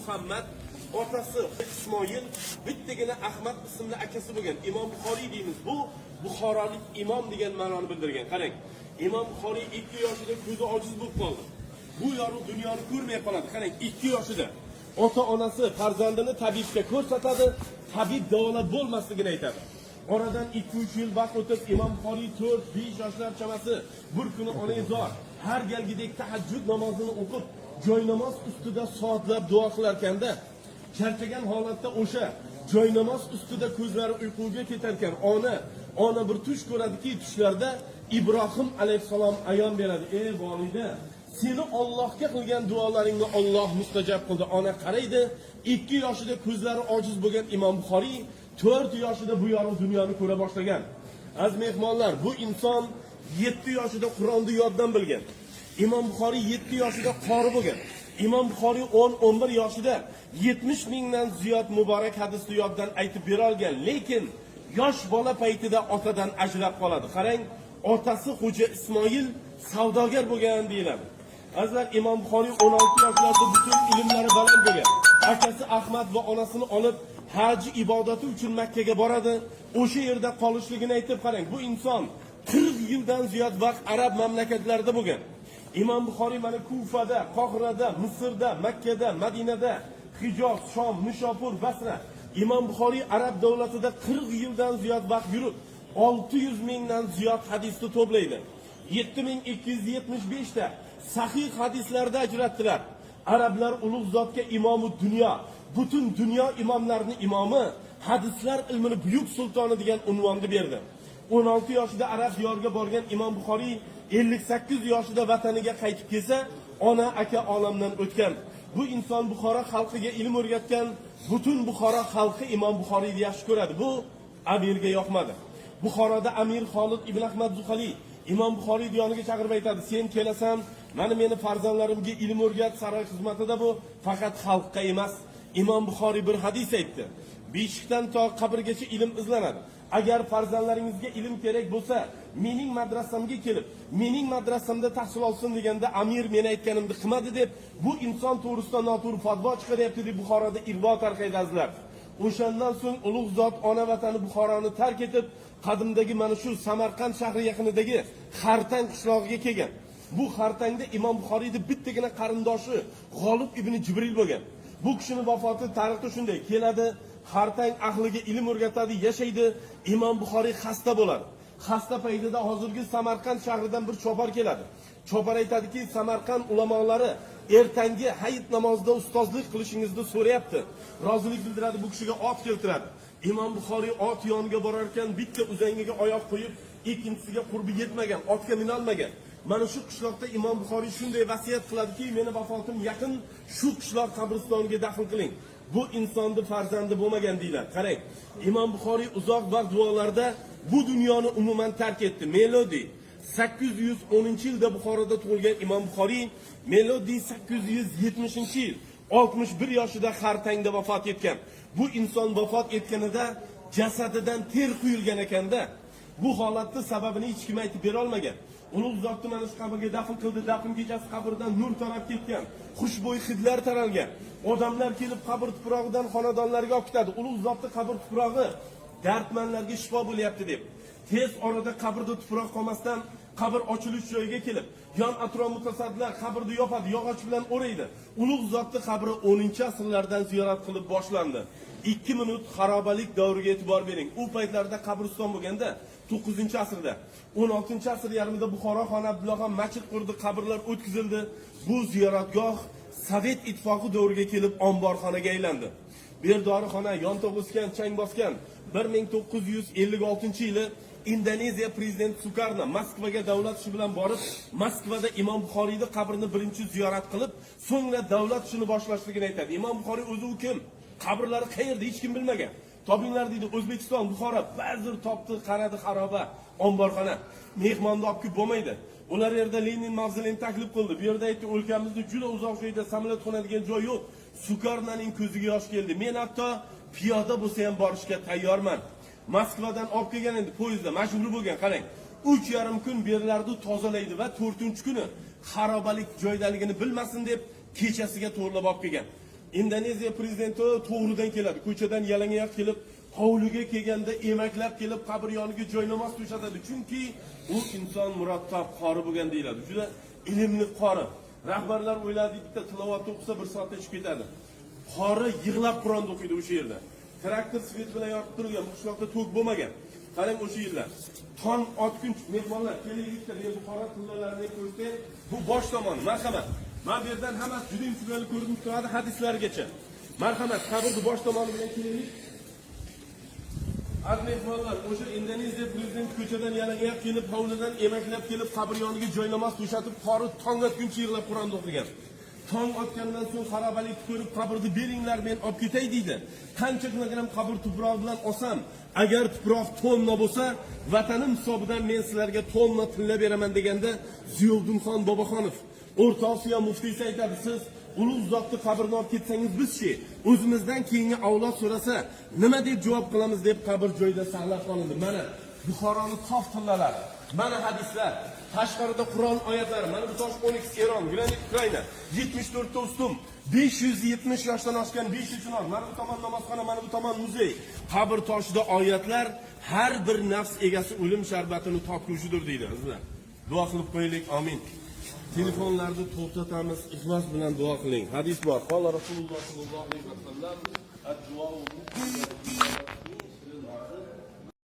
Muhammad, otasi Ismoil, bittagina Ahmad ismli akasi bo'lgan. Imom Buxoriy deymiz. Bu Buxorolik imom degan ma'noni bildirgan. Qarang, Imom Buxoriy 2 yoshida ko'zi ojiz bo'lib qoldi. Bu yorug' dunyoni ko'rmay qoladi. Qarang, 2 yoshida ota onasi farzandini tabibga ko'rsatadi, tabib davolab bo'lmasligini aytadi. Oradan 2-3 yil vaqt o'tib, Imom Buxoriy 4-5 yoshlar chamasi bir kuni onaizor har galgidek tahajjud namozini o'qib, joy namoz ustida soatlab duo qilarkanda, charchagan holatda o'sha joy namoz ustida ko'zlari uyquga ketarkan, ona bir tush ko'radiki, tushlarda Ibrohim alayhissalom ayon beradi. "Ey volida, seni Ollohga qilgan duolaringni Olloh mustajab qildi." Ona qaraydi, 2 yoshida ko'zlari ojiz bo'lgan Imom Buxoriy 4 yoshida bu yorug' dunyoni ko'ra boshlagan. Aziz mehmonlar, bu inson 7 yoshida Qur'onni yoddan bilgan. Imom Buxoriy 7 yoshida qori bo'lgan. Imom Buxoriy 10-11 yoshida 70 mingdan ziyod muborak hadisni yoddan aytib bera olgan, lekin yosh bola paytida otadan ajrab qoladi. Qarang, otasi Xo'ja Ismoil savdogar bo'lgan deyiladi. Azizlar, Imom Buxoriy 16 yoshlarda butun ilmlari baland bo'lgan. Akasi Ahmad va onasini olib haj ibodati uchun Makka ga boradi. O'sha yerda qolishligini aytib, qarang, bu inson 40 yildan ziyod vaqt arab mamlakatlarida bo'lgan. Imom Buxoriy mana Kufada, Qohirada, Misrda, Makkada, Madinada, Hijoz, Shom, Nishopur, Basra. Imom Buxoriy arab davlatida 40 yildan ziyod vaqt yurib, 600 mingdan ziyod hadisni to'playdi. 7275 ta sahih hadislarda ajratdilar. Arablar ulug' zotga imomi dunyo, butun dunyo imomlarining imomi, hadislar ilmini buyuk sultoni degan unvonni berdi. 16 yoshida arab diyoriga borgan Imom Buxoriy 58 yoshida vataniga qaytib kelsa, ona, aka olamdan o'tgan. Bu inson Buxoro xalqiga ilm o'rgatgan, butun Buxoro xalqi Imom Buxoriyni yaxshi ko'radi. Bu amirga yoqmadi. Buxoroda amir Xolid ibn Ahmad Zuhali Imom Buxoriy yoniga chaqirib aytadi: "Sen kelasan, mana meni farzandlarimga ilm o'rgat, saroy xizmatida bu faqat xalqqa emas." Imom Buxoriy bir hadis aytdi: "Beshikdan to qabrgacha ilm izlanadi. Agar farzandlaringizga ilm kerak bo'lsa, mening madrasamga kelib, mening madrasamda tahsil olsin" deganda, amir meni aytganimni qilmadi deb, bu inson to'g'risida noto'g'ri fatvo chiqaryapti deb Buxoroda ig'vo tarqaydi, azizlar. O'shandan so'ng ulug' zot ona vatani Buxoroni tark etib, qadimdagi mana shu Samarqand shahri yaqinidagi Xartang qishlog'iga kelgan. Bu Xartangda Imom Buxoriyni bittagina qarindoshi G'olib ibn Jibril bo'lgan. Bu kishini vafoti tarixda shunday keladi, Xartang ahliga ilm o'rgatadi, yashaydi. Imom Buxoriy xasta bo'ladi. Xasta paytida hozirgi Samarqand shahridan bir chopar keladi. Chopar aytadiki, Samarqand ulamolari ertangi hayit namozida ustozlik qilishingizni so'rayapti. Rozilik bildiradi, bu kishiga ot keltiradi. Imom Buxoriy ot yoniga borar ekan, bitta uzangiga oyoq qo'yib, ikkinchisiga qurbi yetmagan, otga minolmagan. Mana shu qishloqda Imom Buxoriy shunday vasiyat qiladiki, meni vafotim yaqin, shu qishloq qabristoniga dafn qiling. Bu insonni farzandi bo'lmagan deyiladi. Qarang, Imom Buxoriy uzoq vaqt duolarda bu dunyoni umuman tark etdi. Melodiy 810-yilda Buxoroda tug'ilgan Imom Buxoriy melodiy 870-yil 61 yoshida Xartangda vafot etgan. Bu inson vafot etganida jasadidan ter quyilgan ekanda. Bu holatni sababini hech kim aytib bera olmagan. Ulug' zotni mana shu qabrga dafn qildi. Dafn kechasi qabrdan nur tarab ketgan. Xushbo'y hidlar taralgan. Odamlar kelib qabr tuprog'idan xonadonlarga olib ketadi. Ulug' zotni qabr tuprog'i dardmanlarga shifo bo'lyapti deb. Tez orada qabrda tuproq qolmasdan qabr ochilish joyiga kelib, yon atrof mutasaddilar qabrni yopadi, yog'och bilan o'raydi. Ulug' zotni qabri 10-asrlardan ziyorat qilib boshlandi. 2 minut xarobalik davriga e'tibor bering. U paytlarda qabriston bo'lganda 9-asrda, 16-asr yarmida Buxoro xoni Abdullaxon masjid qurdi, qabrlar o'tkazildi. Bu ziyoratgoh Sovet ittifoqi davriga kelib omborxonaga aylandi. Bu yer dorixona, yontoq o'sgan, chang bosgan. 1956-yili Indoneziya prezidenti Sukarno Moskvaga davlat ishi bilan borib, Moskvada Imom Buxoriyni qabrini birinchi ziyorat qilib, so'ngra davlat ishini boshlashligini aytadi. Imom Buxoriy o'zi u kim? Qabrlari qayerda, hech kim bilmagan. Topinglar deydi, O'zbekiston, Buxoro, vazir topdi, qaradi, xaroba, omborxona. Mehmonni olib kelib bo'lmaydi. Ular yerda Lenin mavzoleyini taklif qildi. Bu yerda aytdi, o'lkamizda juda uzoq joyda samolyot qo'nadigan joy yo'q. Sukarnoning ko'ziga yosh keldi. Men hatto piyoda bo'lsa ham borishga tayyorman. Moskvadan olib kelgan endi poyezdda majbur bo'lgan, qarang. 3,5 kun bu yerlarni tozalaydi va 4-kuni xarobalik joydaligini bilmasin deb kechasiga to'g'rilab olib kelgan. Indoneziya prezidenti to'g'ridan keladi, ko'chadan yalangoyoq kelib, hovliga kelganda emaklab kelib qabr yoniga joynamoz to'shatadi. Chunki u inson murattab qori bo'lgan deyiladi. Juda ilmli qori. Rahbarlar o'yladi, bitta tilovat o'qisa bir soatda chiqib ketadi. Qori yig'lab Qur'onni o'qiydi o'sha yerda. Traktor svet bilan yorib turilgan, bu qishloqda tok bo'lmagan. Qarang o'sha yillar. Tong otguncha mehmonlar kelaylikda men Buxoro tillalarini ko'rsatay. Bu bosh tomoni, marhamat. Mana bu yerdan hammasi juda chiroyli ko'rinib turadi hadislargacha. Marhamat, qabrni bosh tomoni bilan kelaylik. Aziz mehmonlar, o'sha Indoneziya prezidenti ko'chadan yalangoyoq kelib, hovlidan emaklab kelib, qabr yoniga joynamoz to'shatib, qori tong otguncha yig'lab Qur'onni o'qigan. Tong otgandan so'ng xarobalikni ko'rib, qabrni beringlar, men olib ketay deydi. Qancha kilogramm qabr tuprog'i bilan olsam, agar tuproq tonna bo'lsa, vatanim hisobidan men sizlarga tonna tilla beraman deganda Ziyovuddinxon Boboxonov, O'rta Osiyo muftiysi aytadi, siz ulug' zotni qabrini olib ketsangiz bizchi o'zimizdan keyingi avlod so'rasa nima deb javob qilamiz deb qabr joyida saqlab qolindi. Mana Buxoroni sof tillalari, mana hadislar, tashqarida Qur'on oyatlari, mana bu tosh 12 Eron, granit Ukraina, 74 ta ustun, 570 yoshdan oshgan 5 chinor, mana bu tomon namozxona, mana bu tomon muzey. Qabr toshida oyatlar, har bir nafs egasi o'lim sharbatini totguvchidir deydi azizlar. Duo qilib qo'yaylik, amin. Telefonlarni to'xtatamiz, ixlos bilan duo qiling. Hadis bor. Qola Rasululloh sollallohu alayhi vasallam, ad-duo